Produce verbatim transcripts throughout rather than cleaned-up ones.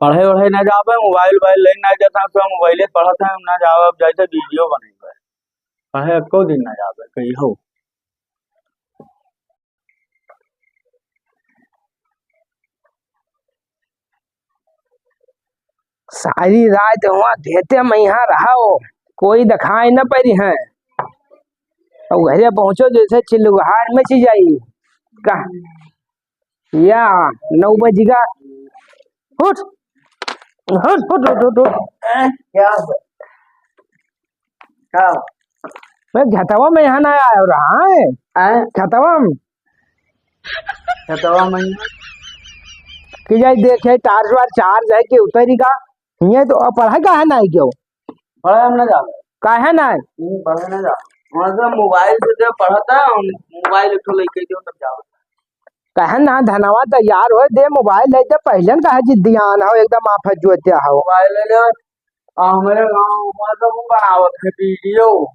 पढ़े वढ़े ना जाबे, मोबाइल उबाइल लेके ना जाता, तो मोबाइले से पढ़त है, ना जाबे, अब जाइते वीडियो बनेबे। पढ़े एको दिन ना जाबे, कही हो। सारी रात हुआ खेते में यहाँ रहो, कोई दिखाई न पड़ी है। और घरे पहुँचो जैसे चिल्लुहार मच जाई। का या नौ बजिगा। उठ, उठ, उठ, उठ, उठ। हैं? क्या हो? का? मैं खेतवा में यहाँ ना आया रहा है। हैं? खेतवा में। खेतवा में? कि जाई देखे, टार्च वार्च चार्ज है कि उतरी का? ये तो अब पढ़ा काहे ना आई क्यों? पढ़ा हम ना जावे। काहे ना आई? हम्म, पढ़ा ना जावे। वहाँ से मोबाइल से जब पढ़ता है, हम मोबाइल एक ठो लेके जो तब जावे। कहे ना धनवा तैयार होए दे, मोबाइल ले दे, पहले न कहे जिद्दियान हो, एकदम आफत जोतिया हो। मोबाइल ले ले, आ, हमारे गाँव में तो वो बनावत है वीडियो,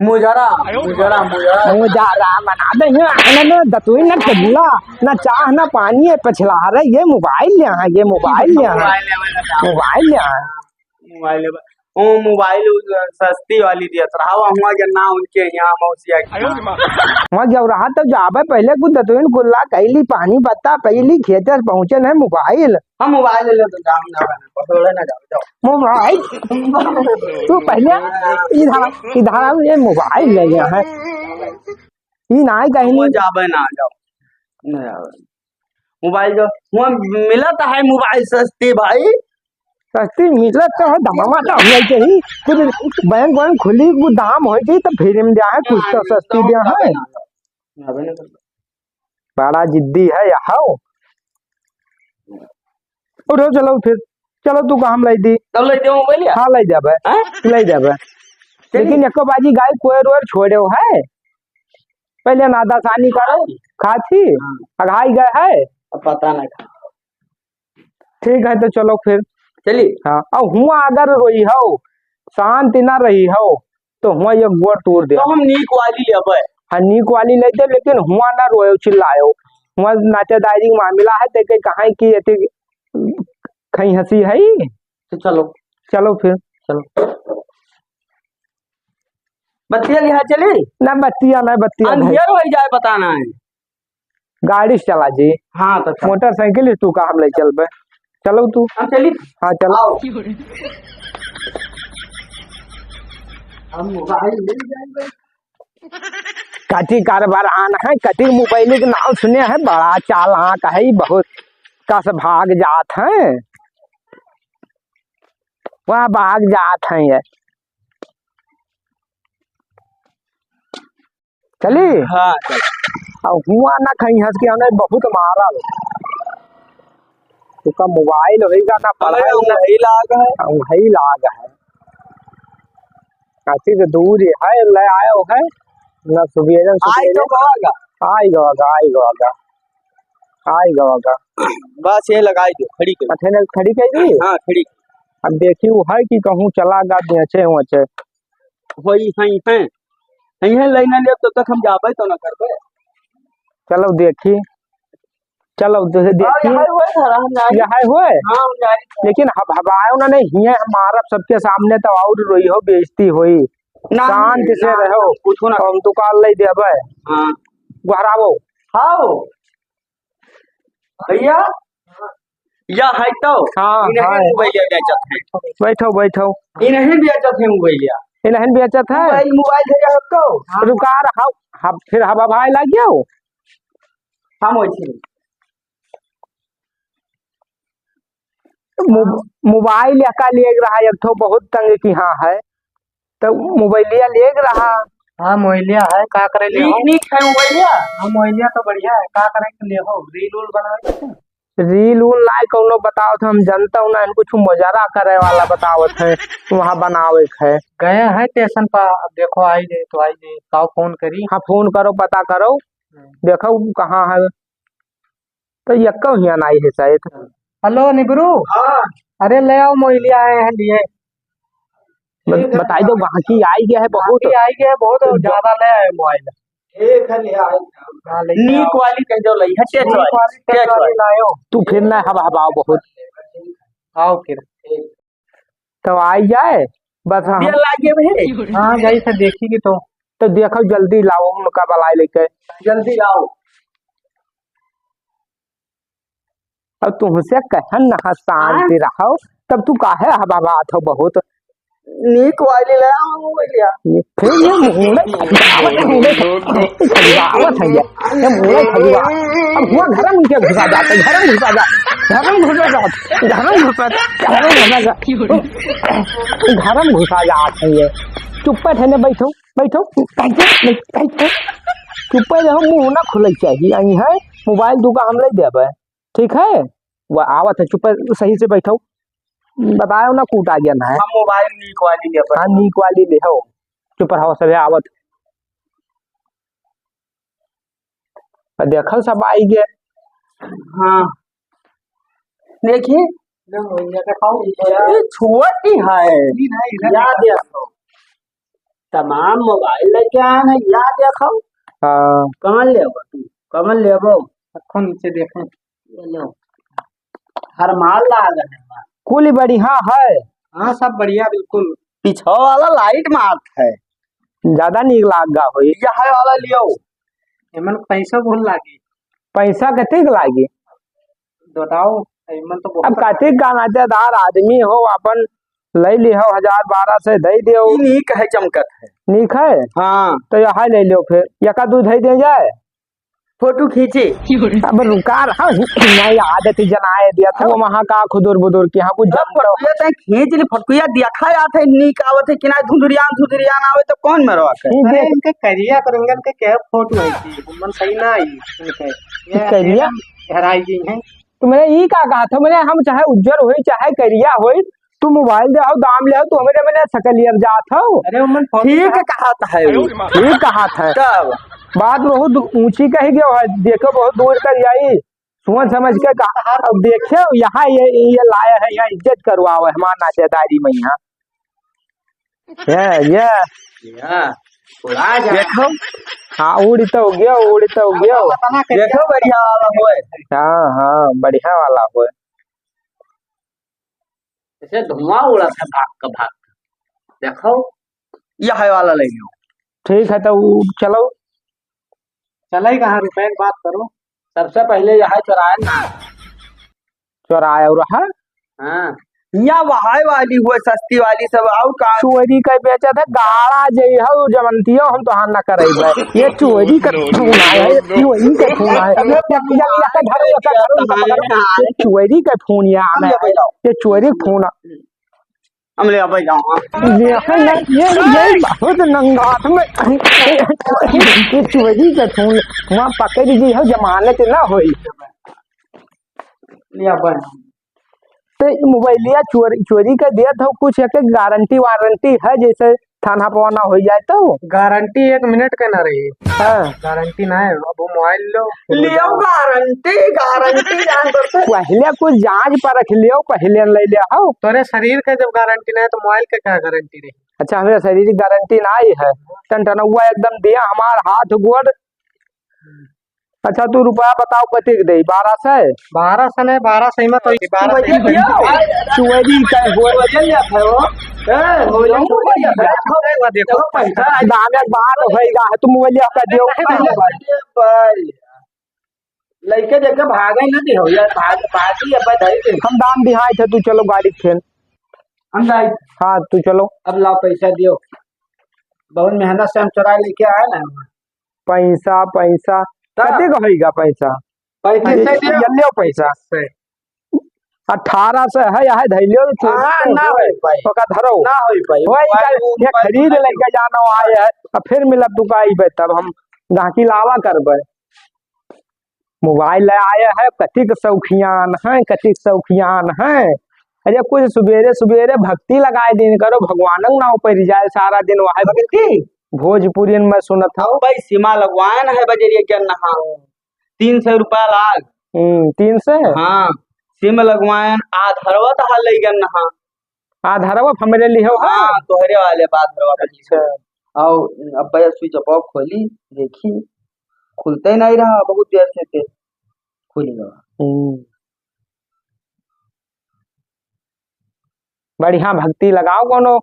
मुजरा, मुजरा, मुजरा। मुजरा बना दे, ये ना, ना दतुई, ना टेबुला, ना चाह, ना पानी, ये पछला रहे, ये मोबाइल ले आए, ये मोबाइल ले आए, मोबाइल ले आए। मोबाइल ले आए। मोबाइल ले, वो मोबाइल सस्ती वाली दिया था, हवा हुआ के ना उनके यहाँ मौसिया के यहाँ। वहाँ जब रहा तब जाबे पहले कुछ दतुइन कुल्ला कैली, पानी पत्ता पहली, खेते से पहुँचे नहीं मोबाइल। हम मोबाइल ले ले तो जाम ना बने, पटोले ना जाओ, जाओ। मोबाइल? तू पहले इधर, इधर आओ, ये मोबाइल ले गया है। ये ना ही कहीं हम नहीं। जाबे ना, जाओ। ना जाबे। मोबाइल जो हुआ मिलत है मोबाइल सस्ती भाई। सस्ती मिलत तो है, दामवा तो हम नहीं चाहिए। कुछ बैंक वैंक खुली, कुछ दाम हो चाहिए तो फिर हम दिया है, कुछ तो सस्ती दिया है। ना, ना, ना, ना। बड़ा जिद्दी है यह। उठो, चलो फिर, चलो तू काम लाई दी। तब लाई दे मोबाइल या? हाँ, लाई जाबे। हैं? लाई जाबे। चलिए। लेकिन एको बाजी गाय कोयर वोयर छोड़े हो है, पहले नादासानी करो, खाती, हाँ। अघाई गए है। अब पता नहीं। ठीक है, तो चलो फिर। चली। हाँ, अब हुआ अगर रोई हो, शांति ना रही हो, तो हुआ एक गोड़ तोड़ दे। तो हम नीक वाली लेबे। हाँ, नीक वाली लेते, लेकिन हुआ ना रोयो, चिल्लायो। हुआ नातेदारी मामला है, देखे कहाँ की एते खई हंसी है। तो चलो। चलो फिर। चलो। बत्तिया लिहा चली? ना, बत्तिया ना, बत्तिया नहीं। अंधेर हो जाए, पता नहीं। गाड़ी से चला जी। हाँ, तो चल। मोटरसाइकिल से तू का हम ले चलबे। चलो तू। हम चली? हाँ, चलो। आओ। हम मोबाइल ले जाएंगे। कथी कारबार आन है, कथी मोबाइल के नाम सुने है, बड़ा चालाक है, बहुत कस भाग जात है, वह भाग जात है ये। चली? हाँ, चल। अब हुआ ना कहीं हंस के हमें बहुत मारल। तुका मोबाइल होइगा ना, अरे, पढ़ाई ना। वही लाग है। वही लाग है। काफी तो दूर ही है, ले आयो है। ना सुबेरे, आई तो सुबेरे। गवागा। आई गवागा, आई गवागा। आई गवागा। बस ये लगाई दो, खड़ी करो। अच्छा, ना खड़ी कर दी? हाँ, खड़ी। अब देखी वो है कि कहूँ चला गा दे, अच्छे हो अच्छे। वही, हैं, हैं। हैं, लाइन ले, तब तक हम जाबे तो ना करबे। चलो देखी, चलो दे-, देखी। हाँ, यहाँ हुए था, हम जाए। यहाँ हुए? हाँ, हम जाए। लेकिन हब-, हबायो ना नहीं, हिये हम मारब सबके सामने तो और रोई हो, बेइज्जती होई। ना, शांति से ना, रहो। कुछ ना। हम दुकान ले देबे। हाँ। गोहरावो। हाँ। भैया, या है तो? हाँ, इन्हें हाँ। मोबाइल बेचत है। बैठो, बैठो। इन्हें बेचत है मोबाइल या। इन्हें बेचत है? मोबाइल, मोबाइल है या तो? रुका रहा, हब, फिर हवा भाई लग गया हो। हम वैसे। मो-, मोबाइल या का लिए रहा, एक ठो बहुत तंग की हाँ है। तो मोबाइलिया लेग रहा। हाँ, मोबाइलिया है, का करे ले नीक, हो? नीक है मोबाइलिया। हाँ, मोबाइलिया तो बढ़िया है, का करे के ले हो? रील उल बनावे के? रील उल नाय कौनो बतावत है, हम जनता हूँ ना, कुछ मुजरा करे वाला बतावत है, वहाँ बनावे के है। गए हैं स्टेशन पर, अब देखो आई जाए तो आई जाए, का फोन करी? हाँ, फोन करो, पता करो, हम्म। देखो कहाँ है। तो यक्को हियाँ नाई है शायद। हेलो निबरू। हाँ। अरे ले आओ मोइलिया आए हैं लिए। ब-, ठीक है। बताई दो, गाहकी आई गया है बहुत। गाहकी आई गया है बहुत, तो ज्यादा ले आए मोबाइल। ठीक है, ले आओ। हाँ, ले आओ। नीक वाली कह दो लई है, टेच नीक वाली, वाली, टेच टेच वाली वाली। लायो। तू फिर ना हवा हवाओ बहुत। आओ फिर। तो आई जाए, बस हम बिया लागे भाई। हाँ, जाई से देखी कि तो। तो देखो, जल्दी लाओ उनका बलाए लेके। जल्दी लाओ। अब तुमसे कहन ना शांति हाँ? रहो, तब तू काहे हबहबात हो बहुत? नीक वाली ले आओ, वो ले आओ। ये फिर ये मुंडे खजुआवत है, मुंडे खजुआवत है ये। ये मुंडे खजुआ। अब हुआ घर में उनके घुसा जाते, घर में घुसा जा, घर में घुसा जा, घर में घुसा जा, घर में घुसा जा। घर में घुसा जात है ये। चुप्पे ठहने बैठो, बैठो, बैठो, बैठो। चुप्पे रहो, मुंह ना खुले चाहिए। आई है, मोबाइल दुका हम ले देबे। ठीक है, वो आवत है, चुप, सही से बैठो, बतायो ना, कूट आ गया ना है। हम मोबाइल नीक वाली ले, हाँ, नीक वाली ले हो, चुप रहो, सभी आवत। देखो, सब आई गए। हाँ, देखिए, ये छोटी है, याद रखो। तमाम मोबाइल लेके आए हैं, या देखो। हाँ। कमन लेबो तू? कमन लेबो? रखो नीचे देखो। ये लो। हर माल लागल है। कुल बढ़िया है। हाँ, सब बढ़िया बिल्कुल। पीछो वाला लाइट मारत है। ज्यादा नीक लाग गा होई। यह वाला लियो। एमन पैसा बहुत लागी। पैसा कतेक लागी? बताओ, एमन तो बहुत अब कतेक का नातेदार आदमी हो, अपन ले ली हो, हजार बारह से दे दियो। ई नीक है, चमकत है। नीक है? हाँ। तो यह ले लो फिर, यका दू दे दे जाए। फोटो खींची। अब रुका रहा, नहीं आदत जनाए दिया था, वो वहाँ का खुदुर बुदुर के यहाँ कुछ अब जानता हो। फोटो ये तैं खींच ली, फोटो ये देखा जात है, नीक आवत है कि ना, धुंधुरियान धुंधुरियान आवे तो कौन मरवा के? ये अरे देख। इनके करिया करेंगे, इनके क्या फोटो है कि मन सही ना आई इनके। ये करिया? एकदम हराई गई है। तो मैंने ई का कहा था, मैंने हम चाहे उज्जर होई, चाहे करिया होई, तू मोबाइल दे आओ, दाम ले आओ, तू हमरे मैंने सकलियर जात हो। अरे, उमन फोन ठीक कहा था वो। ठीक कहा था। तब? बात बहुत ऊंची कह गयो है, देखो बहुत दूर तक जाई, सोच समझ के कहा। अब देखो यहाँ ये, ये लाया है, यहाँ इज्जत करवावे हमार नातेदारी में यहाँ। ये, ये। या, उड़ा जा। देखो। हाँ, उड़ी तो गयो, उड़ी तो गयो। देखो, बढ़िया वाला होए। हाँ, हाँ, बढ़िया वाला होए। ऐसे धुआं उड़त है भाग का भाग। देखो, यह वाला ले लो। ठीक है, तो उ चलो। चले कहाँ, रुपए की बात करो। सबसे पहले यह चुराए ना। चुराए और है? हाँ। या वहाय वाली हुए, सस्ती वाली सब, और का? चोरी का बेचा था, गाड़ा जे हो जवंतियो हम तोहार ना करइबे। ये चोरी का फोन आया है, ये चोरी का फोन आया है। ये, ये, ये, ये, ये, ये चोरी का फोन या आना है। ये चोरी का फोन आ- हम ले अबै जाओ। ये है ना, ये, ये बहुत नंगात में, ये चोरी का फोन, वहाँ पकड़ गई हो, जमानत ना होई। ले अबै। तो मोबाइलिया चोरी, चोरी का दिया था, कुछ एक गारंटी वारंटी है, जैसे थाना पवाना हो जाए तो? गारंटी एक मिनट के ना रही। हाँ। गारंटी ना है, अब वो मोबाइल लो। लियो गारंटी, गारंटी जान दो तो। पहले कुछ जांच परख लियो, पहले ले लिया हो। तोरे शरीर का जब गारंटी ना है तो मोबाइल का क्या गारंटी रही? अच्छा, हमारे शरीर की गारंटी ना आई है। टनटनौआ एकदम दिया, हमार हाथ गोड़। अच्छा, तू रुपया बताओ, कतिक दे? बारह सौ? बारह सौ नहीं, बारह सौ में तो, बारह सौ। चोरी का हो। चोरी का हो। ए, चोरी का हो। देखो, पैसा। दाम एक बात होइगा, तुम मोबाइल का दियो। नहीं, नहीं, भाई। लइके देखे भागे ना दिहो, यार, भाग, भागी अब धई दे। हम दाम दिहाई थे, तू चलो गाड़ी खेल। हम जाई। हाँ, तू चलो। अब लाओ, पैसा दियो। बहुत मेहनत से हम चुरा लेके आए ना। पैसा, पैसा। तब? कते का होइगा पैसा? पैंतीस सौ अरे, दियो। ये लियो पैसा। पैंतीस सौ। अठारह सौ है, यह धैलियो तो हाँ, ना होई पाई। ओका धरो। ना होई पाई। वही मोबाइल, का, ये मोबाइल खरीद मोबाइल। लेके जाना आए है, अब फिर मिलब दुकाई पे, तब हम गाहकी लावा करबे। मोबाइल ले आए है, कतिक शौखियान है, कतिक शौखियान है। अरे कुछ सुबेरे सुबेरे भक्ति लगाए दिन करो, भगवान के नाम पर जाए सारा दिन वह भक्ति। भोजपुरी में सुनत हो। भाई सीमा लगवान है बजरिया के नहा। तीन सौ रुपया लाग। हम्म, तीन सौ? हाँ, सिम लगवायन, आधारवा तहार लइगन नहा। आधारवा हमरे लिहो है? हाँ, तोहरे वाले बा आधारवा पर। अच्छा। और अब भैया switch off खोली, देखी, खुलते नहीं रहा बहुत देर से ते। खुल गया। हम्म। बढ़िया भक्ति लगाओ, कोनो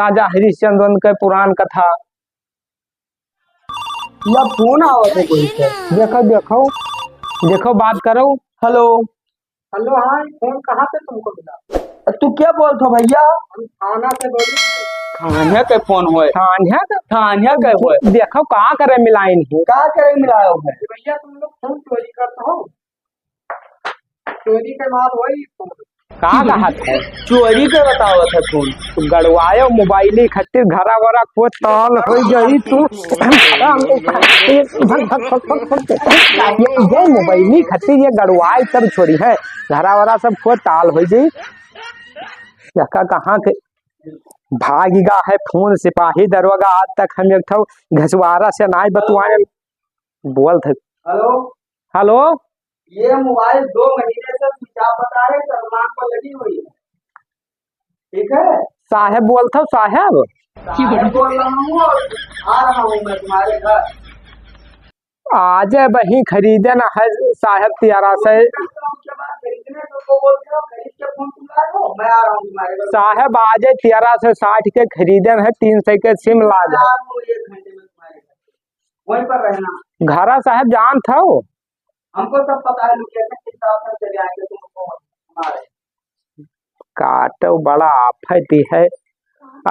राजा हरिश्चंद्र के पुरान कथा। या फोन आवत है कोई से। देखो, देखो, देखो, बात करो। हेलो। हेलो, हाँ, ये फोन कहाँ पे तुमको मिला? तू क्या बोलत हो भैया? हम थाना से बोली। थाने के फोन होए। थाने के? थाने के होए। देखो, का करे मिलाइन हो? का करे मिलायो है? भैया, तुम लोग फोन चोरी करते हो? चोरी के माल होए ये फोन। का कहत है? चोरी के बतावत है फोन। तू गड़वायो मोबाइल खातिर घरा वरा को ताल हो जाई तू। ये, ये मोबाइल खातिर ये गड़वाई तब छोड़ी है। घरा वरा सब को ताल हो जाई। यका कहाँ के भागी गा है फोन सिपाही दरोगा, आज तक हम एक ठो घसवारा से नाई बतवाए। बोल थे। हेलो। हेलो। ये मोबाइल दो महीने से स्विच ऑफ बता रहे, शतरमान पर लगी हुई है। ठीक है? साहेब बोलत हो, साहेब? साहेब बोल रहा हूँ और आ रहा हूँ मैं तुम्हारे घर। आज वही खरीदन है साहेब तियारा से। उसके बाद खरीदने को बोलते हो, खरीद के फोन तुम लाए हो, मैं आ रहा हूँ तुम्हारे घर। साहेब आज तियारा से साठ के खरीदन है, तीन सौ के सिम लाद है। आ रहा हूँ एक घंटे में तुम्हारे घर। वहीं पर रहना। घरा साहेब जानत हो? हमको सब पता है, लोकेशन के हिसाब से चले आएंगे तुमको हमारे। का तो बड़ा आफत है,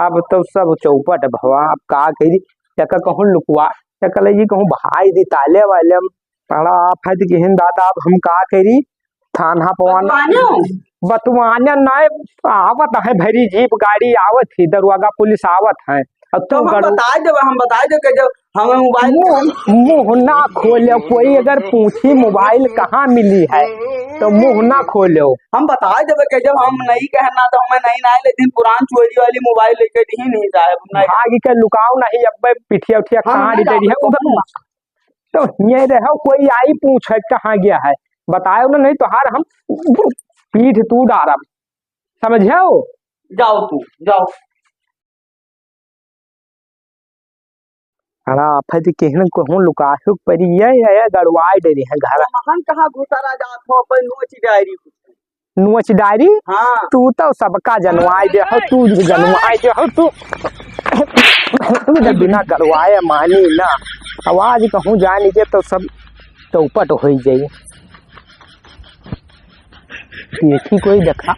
अब तो सब चौपट भवा, अब का करी, एका कहूँ लुकवा, एका ले जी कहूँ भाई दी ताले वाले, बड़ा आफत की हिन दादा, अब हम का करी, थाना पवन बतवाने हो? बतवाने नाय, आवत है भरी जीप गाड़ी आवत ही, दरोगा पुलिस आवत है। अब तो तू हम गड़ू- बताए देबे, हम बताए देबे कि जब हमें मोबाइल मुंह, मुंह ना खोले, कोई अगर पूछी मोबाइल कहाँ मिली है तो मुंह ना खोले। हम बताए देबे कि जब हम नहीं कहना तो हमें नहीं ना, लेकिन पुरान चोरी वाली मोबाइल लेके नहीं, नहीं साहब, नहीं। भाग के लुकाओ नहीं, अब पिठिया उठिया हम काट नहीं दे रही है जाबे उधर। तो ये रहो, कोई आई पूछे कहाँ गया है, बतायो ना, नहीं तो हार हम पीठ तू डारब, समझो? जाओ तू, जाओ। अरे आफत केहन कहूँ लुकाहु परी, ये, ये गड़वाए डरे हैं घर। तो महन कहाँ घुसरा जात हो, अपन नोच डायरी। नोच डायरी? हाँ। तू तो सबका जनवाए दे हो, तू जनवाए दे हो, तू। तू जब बिना गड़वाए मानी ना, आवाज कहूँ जानी के तो सब चौपट हो जाई। देखी कोई देखा,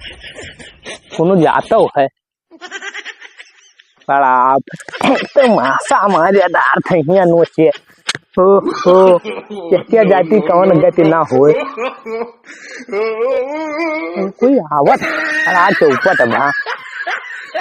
कोनो जातो है। बड़ा आप तो मासा मारे डार थे हिया नोचे। ओ, ओ, क्या, क्या जाति कौन गति ना होए। कोई आवत, बड़ा चौपट बा।